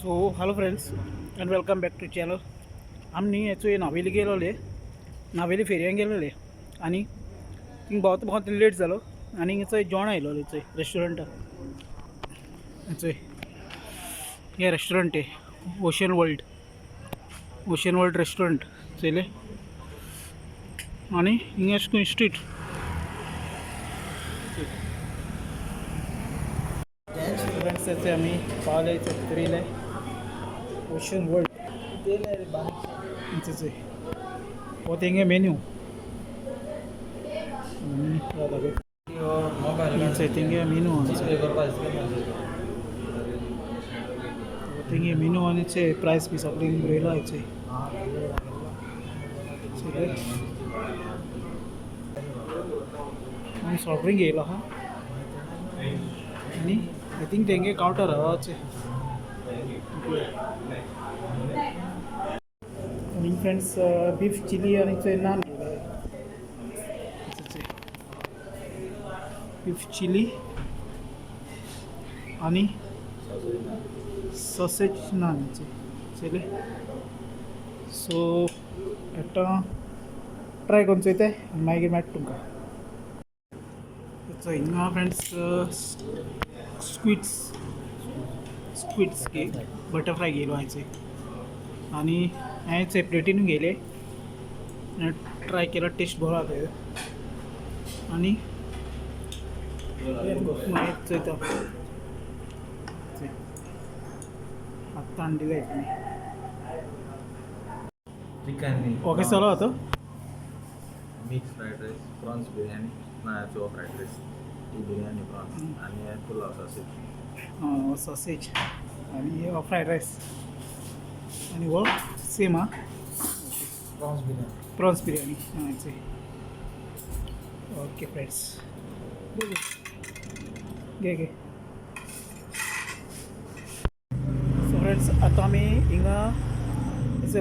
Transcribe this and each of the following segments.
So hello friends and welcome back to channel. आमी न्ही हेचो नावेली गेलोले, नावेली फेरयेन गेलोले आनी थिंग भोंवता भोंवता लेट जालो आनी चोय जेवण आयलोले चोय रेस्टॉरंटार. चोय हे रेस्टॉरंट हे ocean world, ocean world restaurant चोयले. आनी हिंगा अशें करून स्ट्रीट. फ्रेंड्स याचे आमी पावले भितर येयले ओशन वर्ल्ड. हो तेंगे मेन्यू तेंगे मेनू, तेंगे मेनू आनी प्रायस बी सगळें बरयलो हाचे. आमी सॉफ्ट ड्रिंक येयलो आहा आनी I think तेंगे कावंटर आहा. आनी फ्रेंड्स बीफ चिली आनी चोय नान घेयला. बीफ चिली आनी सॉसेज नान चोयले. सो आतां ट्राय करून चोयताय आनी मागीर मेळटा तुमकां. चोय हिंगा फ्रेंड्स स्क्विड्स, स्क्विड्स घे बटरफ्लाय घेयलो हांवें आनी हांवें चोय प्लेटीनूय घेयले, ट्राय केलो, टेस्ट बरो आहा. आनी मागीर चोयता आत्तां हाडून दिले. चिकन. ओके, चलो आतां. Mix fried rice, prawns biryani ना चो फ्रायड रायस ही बिर्याणी प्रॉन्स आनी पुलाव सॉसेज. सॉसेज आनी फ्रायड रायस आनी हो सेम आहा. प्रॉन्स बिर्याणी. प्रॉन्स बिर्याणी हां. ओके फ्रेंड्स, घे घे. सो फ्रेंड्स, आतां आमी हिंगा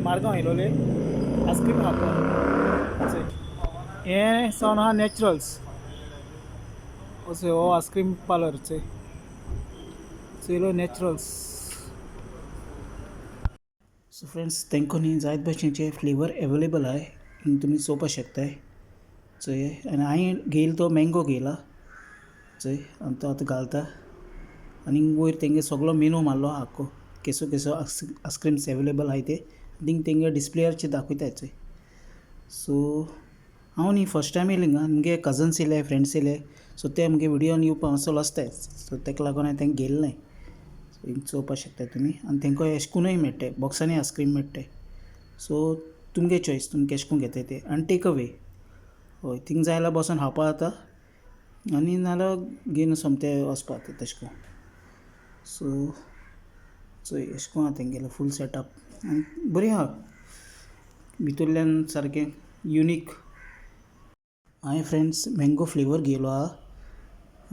मारगांव येयलोले आयस्क्रीम खावपाक. हें जावन आहा नॅचरल्स, असो हो आयस्क्रीम पार्लर. चोय चोयलो नॅचरल्स. सो फ्रेंड्स, तेंको न्ही जायत भशेनचे फ्लेवर एवेलेबल आहाय, हिंग तुमी चोवपाक शकताय. चोय, आनी हांवें घेयला तो मँगो घेयला. चोय, आनी तो आतां घालता. आनी वयर तेंगे सगलो मेनू मारलो आहा, आख्खो केसो केसो आयस्क्रीम्स एवेलेबल आहाय ते थिंग तेंगे डिस्प्लेयाचेर दाखयताय. चोय, सो हांव न्ही फर्स्ट टायम येयलें हिंगा. मुगे कजन्स येयले, फ्रेंड्स येयले, सो ते मुगे विडियोन येवपा मातसो लजताय, सो तेका लागून हांवें तेंका घेयलें नाय. सो हिंग चोवपाक शकता तुमी. आनी तेंकां एशकुनूय मेळटाय, बॉक्सांनी आयस्क्रीम मेळटाय. सो तुमगे चॉयस, तुमी केशकोन घेताय ते. आनी टेक अवे, हय, थिंग जाय जाल्यार बसोन खावपा जाता आनी नाल्यार घेवन सोमतें वचपा जाता तेश कोन. सो चोय, एशें कोन आहा तेंगेलो फूल सेटअप आनी बरी आहा भितूरल्यान, सारकें युनीक. हांवें फ्रेंड्स मँगो फ्लेवर घेयलो आहा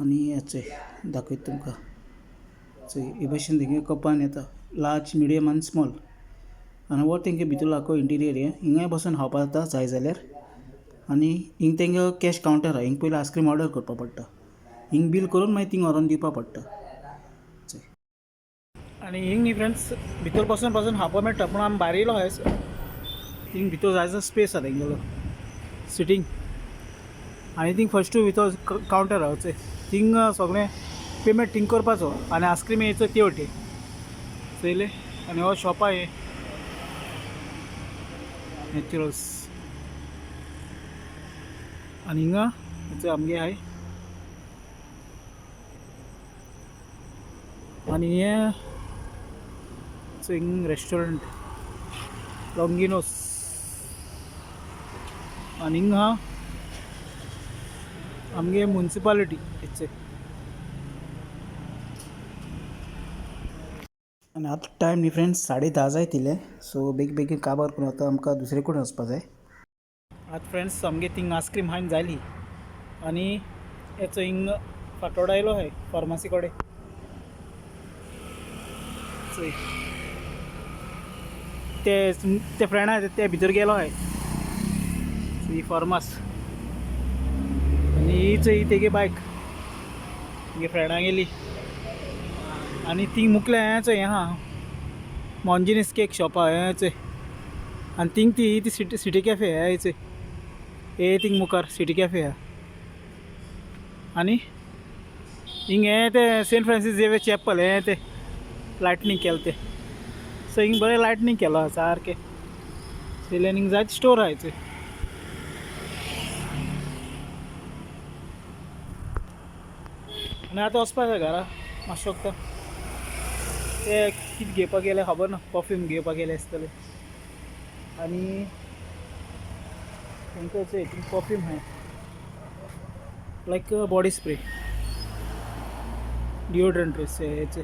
आनी चोय, दाखयता तुमकां. चोय, हे भशेन तेंगे कपान येता, लार्ज, मिडियम आनी स्मॉल. आनी हो तेंगे भितूर आख्खो इंटिरियर. हें हिंगाय बसून खावपा जाता जाय जाल्यार. आनी हिंग तेंगे कॅश कावंटर आहा. हिंग पयलीं आयस्क्रीम ऑर्डर करपा पडटा, हिंग बील करून मागीर थिंग व्हरोन दिवपा पडटा. चोय, आनी हिंग न्ही फ्रेंड्स भितर बसून बसून खावपा मेळटा, पूण आमी भायर येयलो आहाय. थिंग भितर जायतो स्पेस आहा तेंगेलो सिटींग. आनी थिंग फस्टूय भितर कावंटर आहा. चोय, थिंग सगळें पेमेंट थिंग करपाचो आनी आयस्क्रीम येयचो ते वटेन. चोयलें? आनी हो शॉपा हे नॅचरल्स. आनी हिंगा चोय आमगे हाय. आनी हें चोय हिंग रेस्टॉरंट लॉंगिनोस. आनी हिंगा आमगे मुन्सिपालिटी हेचे. आनी आतां टायम न्ही फ्रेंड्स 10:30 जायत येयले. सो बेगीन बेगीन काबार करून आतां आमकां दुसरे कडेन वचपा जाय. आतां फ्रेंड्स, आमगे थिंग आयस्क्रीम हाडून जाली आनी हेचो हिंग फातोडा येयलो आहाय फार्मासी कडेन. चोय, ते ते फ्रेंड आहा ते भितर गेलो आहाय. ही फार्मास आनी ही चोय, ही तेगे बायक तेगे फ्रेंडा गेली. आनी ती मुखले हें चोय आहा. मॉन्जिनीस केक शॉप आहा हें चोय. आनी थिंग ती ती सिटी सिटी कॅफे हें चोय, हे थिंग मुखार सिटी कॅफे आहा. आनी हिंग हें तें सेंट फ्रांसीस झेवियर चॅपल हें तें लायटनींग केलें तें. सो हिंग बरें लायटनींग केलो आहा सारकें. चोयलें हिंग जायते स्टोर आहा चोय. आनी आतां वचपा जाय घरा मातशें वखदां ते कितें घेवपाक गेले खबर ना, परफ्यूम घेवपाक गेले आसतले. आनी तांकां चोय थिंग परफ्यूम आहाय लायक बॉडी स्प्रे, डिओड्रंट हेचे.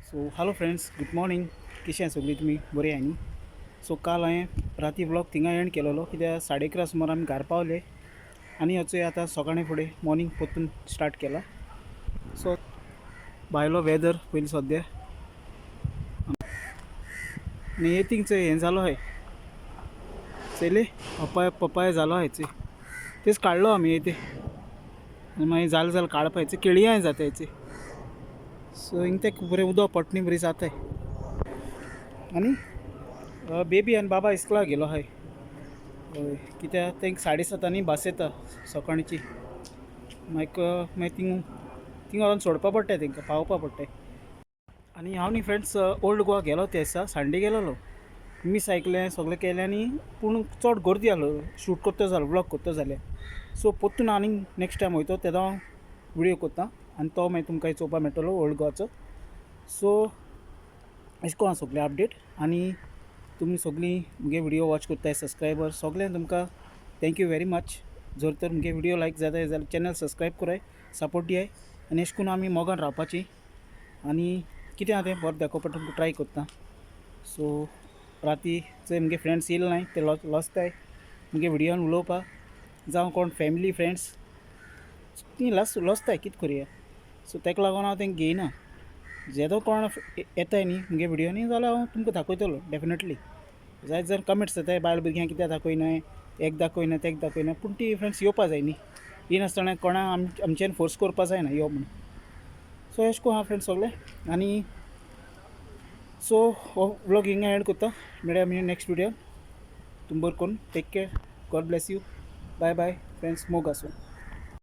So hello friends, good morning. कशें सगळीं तुमी बरी आहाय न्ही? सो काल हांवें राती व्लॉग थिंगा एंड केलेलो कित्याक 11:30 सुमार आमी घरा पावले आनी चोय आतां सकाळीं फुडें मॉर्निंग परतून स्टार्ट केला. सो भायलो वेदर पयलीं सद्या आनी हे थिंग चोय हें जालो आहाय चोयले पपाय पपाय जालो आहाय चोय, तेच काडलो आमी ते आनी मागीर जालें जाल्यार काडपाचें केळयांय जाताय चोय. सो हिंग तें बरें उदक पटणी बरी जाताय. आनी बेबी आनी बाबा इस्कुला गेलो आहाय. हय, कित्याक तेंका 7:30 बस येता सकाळची, मागीर मागीर थिंग थिंग व्हरोन सोडपा पडटा, तेंकां पावोवपा पडटा. आनी हांव न्ही फ्रेंड्स ओल्ड गोवा गेलो ते दिसा संडे गेलेलो, मीस आयकलें सगळें केलें. आनी पूण चड गर्दी आसलो शूट करता जाल्यार, व्लॉग करता जाल्यार. सो परतून आनीक नेक्स्ट टायम वयतो तेन्ना हांव विडियो करता आनी तो मागीर तुमकां चोवपा मेळटलो ओल्ड गोवाचो. सो अशें करून सगळें अपडेट. आनी तुमी सगळीं मुगे विडियो वॉच करताय सबस्क्रायबर सगळ्यांक तुमकां thank you very much. जर तर मुगे विडियो लायक जाता जाल्यार चॅनल सबस्क्रायब कराय, सपोर्ट दियाय आनी अशें करून आमी मोगान रावपाची आनी कितें आहा तें बरें दाखोवपा तुमकां ट्राय करता. सो राती चोय मुगे फ्रेंड्स येयले नाय ते लजताय मुगे विडियोन उलोवपा, जावं कोण फॅमिली फ्रेंड्स ती लजताय कितें करुया. सो ताका लागून हांव तेंकां घेयना. जेदो कोण येताय न्ही मुगे विडियोनी जाल्यार हांव तुमकां दाखयतलो डेफिनेटली. जायत जाण कमेंट्स येताय बायल भुरग्यांक कित्याक दाखयनाय, एक दाखयना तेक दाखयना, पूण ती फ्रेंड्स येवपा जाय न्ही, येयनासतना कोणा आमच्यान फोर्स करपा जायना यो म्हणून. सो अशें करून आहा फ्रेंड्स सगळें. आनी सो हो व्लॉग हिंगा एंड करता, मेळया आमी नेक्स्ट विडियो. तुमी बरें करून take care, God bless you, bye bye friends, मोग आसूं.